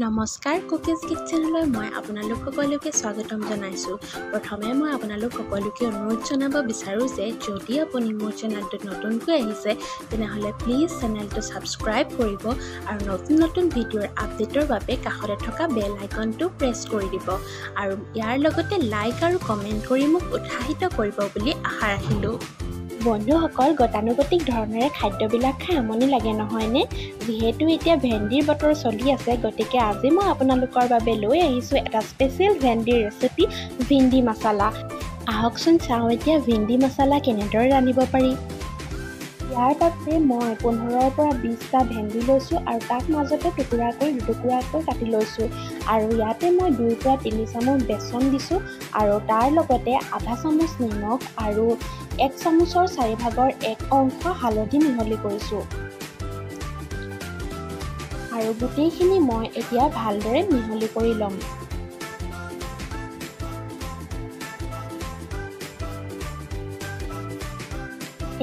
নমস্কাৰ, কুকিজ কিটচেনলৈ মই আপোনালোক সকলোকে স্বাগতম জনাইছোঁ। প্ৰথমে মই আপোনালোক সকলোকে অনুৰোধ জনাব বিচাৰোঁ যে যদি আপুনি মোৰ চেনেলটোত নতুনকৈ আহিছে, তেনেহ'লে প্লিজ চেনেলটো ছাবস্ক্ৰাইব কৰিব আৰু নতুন নতুন ভিডিঅ'ৰ আপডেটৰ বাবে কাষতে থকা বেল আইকনটো প্ৰেছ কৰি দিব আৰু ইয়াৰ লগতে লাইক আৰু কমেণ্ট কৰি মোক উৎসাহিত কৰিব বুলি আশা ৰাখিলোঁ। বন্ধুসকল, গতানুগতিক ধৰণেৰে খাদ্যবিলাক খাই আমনি লাগে নহয়নে? যিহেতু এতিয়া ভেন্দিৰ বতৰ চলি আছে, গতিকে আজি মই আপোনালোকৰ বাবে লৈ আহিছোঁ এটা স্পেচিয়েল ভেন্দিৰ ৰেচিপি, ভিন্দি মছলা। আহকচোন চাওঁ এতিয়া ভিন্দি মছলা কেনেদৰে ৰান্ধিব পাৰি। ইয়াৰ বাবে মই 15ৰ পৰা 20টা ভেন্দি লৈছোঁ আৰু তাক মাজতে টুকুৰাকৈ দুটুকুৰাকৈ কাটি লৈছোঁ আৰু ইয়াতে মই 2ৰ পৰা 3 চামুচ বেচন দিছোঁ আৰু তাৰ লগতে আধা চামুচ নিমখ আৰু 1 চামুচৰ 4 ভাগৰ 1 অংশ হালধি মিহলি কৰিছোঁ আৰু গোটেইখিনি মই এতিয়া ভালদৰে মিহলি কৰি ল'ম।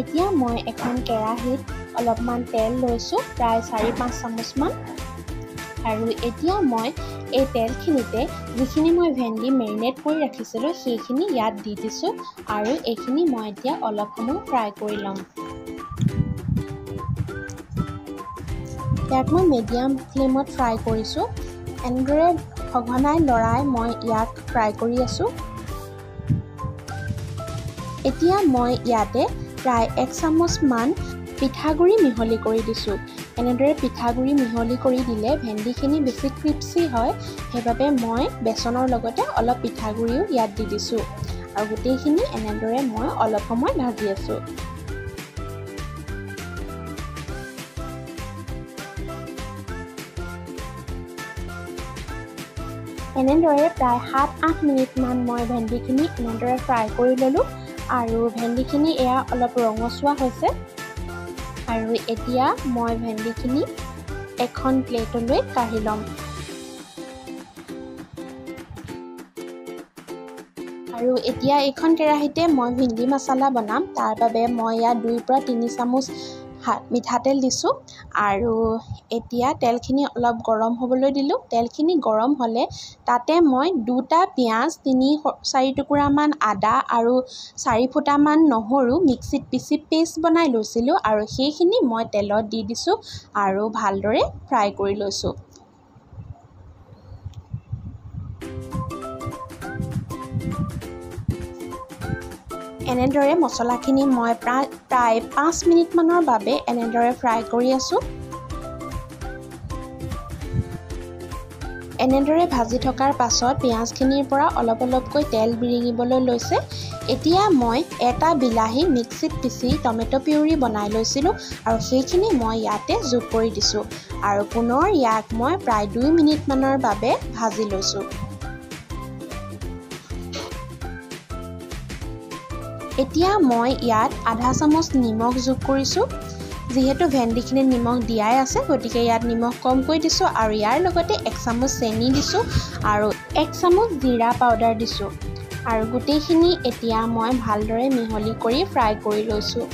এতিয়া মই এখন কেৰাহীত অলপমান তেল লৈছোঁ, প্ৰায় 4-5 চামুচমান, আৰু এতিয়া মই এই তেলখিনিতে যিখিনি মই ভেন্দি মেৰিনেট কৰি ৰাখিছিলোঁ সেইখিনি ইয়াত দি দিছোঁ আৰু এইখিনি মই এতিয়া অলপ সময় ফ্ৰাই কৰি ল'ম। ইয়াক মই মিডিয়াম ফ্লেমত ফ্ৰাই কৰিছোঁ। এনেদৰে সঘনাই লৰাই মই ইয়াক ফ্ৰাই কৰি আছোঁ। এতিয়া মই ইয়াতে প্ৰায় 1 চামুচমান পিঠাগুড়ি মিহলি কৰি দিছোঁ। এনেদৰে পিঠাগুড়ি মিহলি কৰি দিলে ভেন্দিখিনি বেছি ক্ৰিপচি হয়, সেইবাবে মই বেচনৰ লগতে অলপ পিঠাগুড়িও ইয়াত দি দিছোঁ আৰু গোটেইখিনি এনেদৰে মই অলপ সময় ভাজি আছোঁ। এনেদৰে প্ৰায় 7-8 মিনিটমান মই ভেন্দিখিনি এনেদৰে ফ্ৰাই কৰি ল'লোঁ আৰু ভেন্দিখিনি এয়া অলপ ৰঙচুৱা হৈছে আৰু এতিয়া মই ভেন্দিখিনি এখন প্লেটলৈ কাঢ়ি ল'ম। আৰু এতিয়া এইখন কেৰাহীতে মই ভিন্দি মছলা বনাম। তাৰ বাবে মই ইয়াত 2ৰ পৰা 3 চামুচ মিঠাতেল দিছোঁ আৰু এতিয়া তেলখিনি অলপ গৰম হ'বলৈ দিলোঁ। তেলখিনি গৰম হ'লে তাতে মই 2টা পিঁয়াজ, 3-4 টুকুৰামান আদা আৰু 4 ফুটামান নহৰু মিক্সিত পিচি পেষ্ট বনাই লৈছিলোঁ আৰু সেইখিনি মই তেলত দি দিছোঁ আৰু ভালদৰে ফ্ৰাই কৰি লৈছোঁ। এনেদৰে মছলাখিনি মই প্ৰায় 5 মিনিটমানৰ বাবে এনেদৰে ফ্ৰাই কৰি আছোঁ। এনেদৰে ভাজি থকাৰ পাছত পিঁয়াজখিনিৰ পৰা অলপ অলপকৈ তেল বিৰিঙিবলৈ লৈছে। এতিয়া মই এটা বিলাহী মিক্সিত পিচি টমেট' পিউৰি বনাই লৈছিলোঁ আৰু সেইখিনি মই ইয়াতে যোগ কৰি দিছোঁ আৰু পুনৰ ইয়াক মই প্ৰায় 2 মিনিটমানৰ বাবে ভাজি লৈছোঁ। এতিয়া মই ইয়াত আধা চামুচ নিমখ যোগ কৰিছোঁ। যিহেতু ভেন্দিখিনিত নিমখ দিয়াই আছে, গতিকে ইয়াত নিমখ কমকৈ দিছোঁ আৰু ইয়াৰ লগতে 1 চামুচ চেনি দিছোঁ আৰু 1 চামুচ জিৰা পাউডাৰ দিছোঁ আৰু গোটেইখিনি এতিয়া মই ভালদৰে মিহলি কৰি ফ্ৰাই কৰি লৈছোঁ।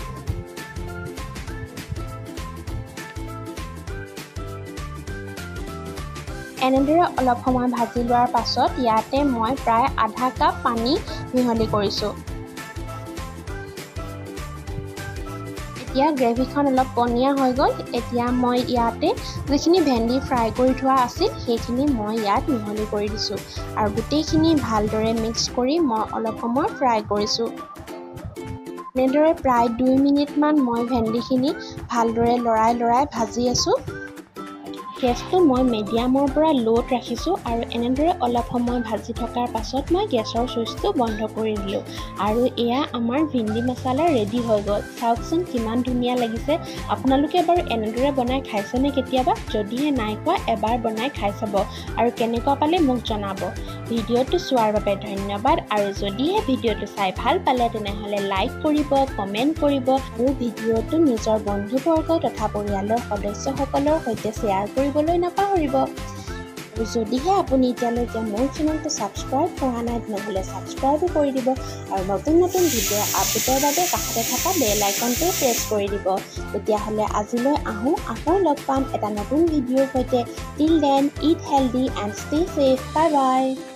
এনেদৰে অলপ সময় ভাজি লোৱাৰ পাছত ইয়াতে মই প্ৰায় আধা কাপ পানী মিহলি কৰিছোঁ। এতিয়া গ্ৰেভিখন অলপ পনীয়া হৈ গ'ল। এতিয়া মই ইয়াতে যিখিনি ভেন্দি ফ্ৰাই কৰি থোৱা আছিল সেইখিনি মই ইয়াত মিহলি কৰি দিছোঁ আৰু গোটেইখিনি ভালদৰে মিক্স কৰি মই অলপ সময় ফ্ৰাই কৰিছোঁ। এনেদৰে প্ৰায় 2 মিনিটমান মই ভেন্দিখিনি ভালদৰে লৰাই লৰাই ভাজি আছোঁ। গেছটো মই মিডিয়ামৰ পৰা ল'ত ৰাখিছোঁ আৰু এনেদৰে অলপ সময় ভাজি থকাৰ পাছত মই গেছৰ চুইচটো বন্ধ কৰি দিলোঁ আৰু এয়া আমাৰ ভিন্দি মছলা ৰেডি হৈ গ'ল। চাওকচোন কিমান ধুনীয়া লাগিছে। আপোনালোকে বাৰু এনেদৰে বনাই খাইছেনে কেতিয়াবা? যদিহে নাই খোৱা, এবাৰ বনাই খাই চাব আৰু কেনেকুৱা পালে মোক জনাব। ভিডিঅ'টো চোৱাৰ বাবে ধন্যবাদ আৰু যদিহে ভিডিঅ'টো চাই ভাল পালে তেনেহ'লে লাইক কৰিব, কমেণ্ট কৰিব আৰু ভিডিঅ'টো নিজৰ বন্ধুবৰ্গ তথা পৰিয়ালৰ সদস্যসকলৰ সৈতে শ্বেয়াৰ কৰিবলৈ নাপাহৰিব। আৰু যদিহে আপুনি এতিয়ালৈকে মোৰ চেনেলটো ছাবস্ক্ৰাইব কৰা নাই, তেনেহ'লে ছাবস্ক্ৰাইবো কৰি দিব আৰু নতুন নতুন ভিডিঅ' আপডেটৰ বাবে কাষতে থকা বেল আইকনটো প্ৰেছ কৰি দিব। তেতিয়াহ'লে আজিলৈ আহোঁ, আকৌ লগ পাম এটা নতুন ভিডিঅ'ৰ সৈতে। Till then, eat healthy and stay safe. Bye bye.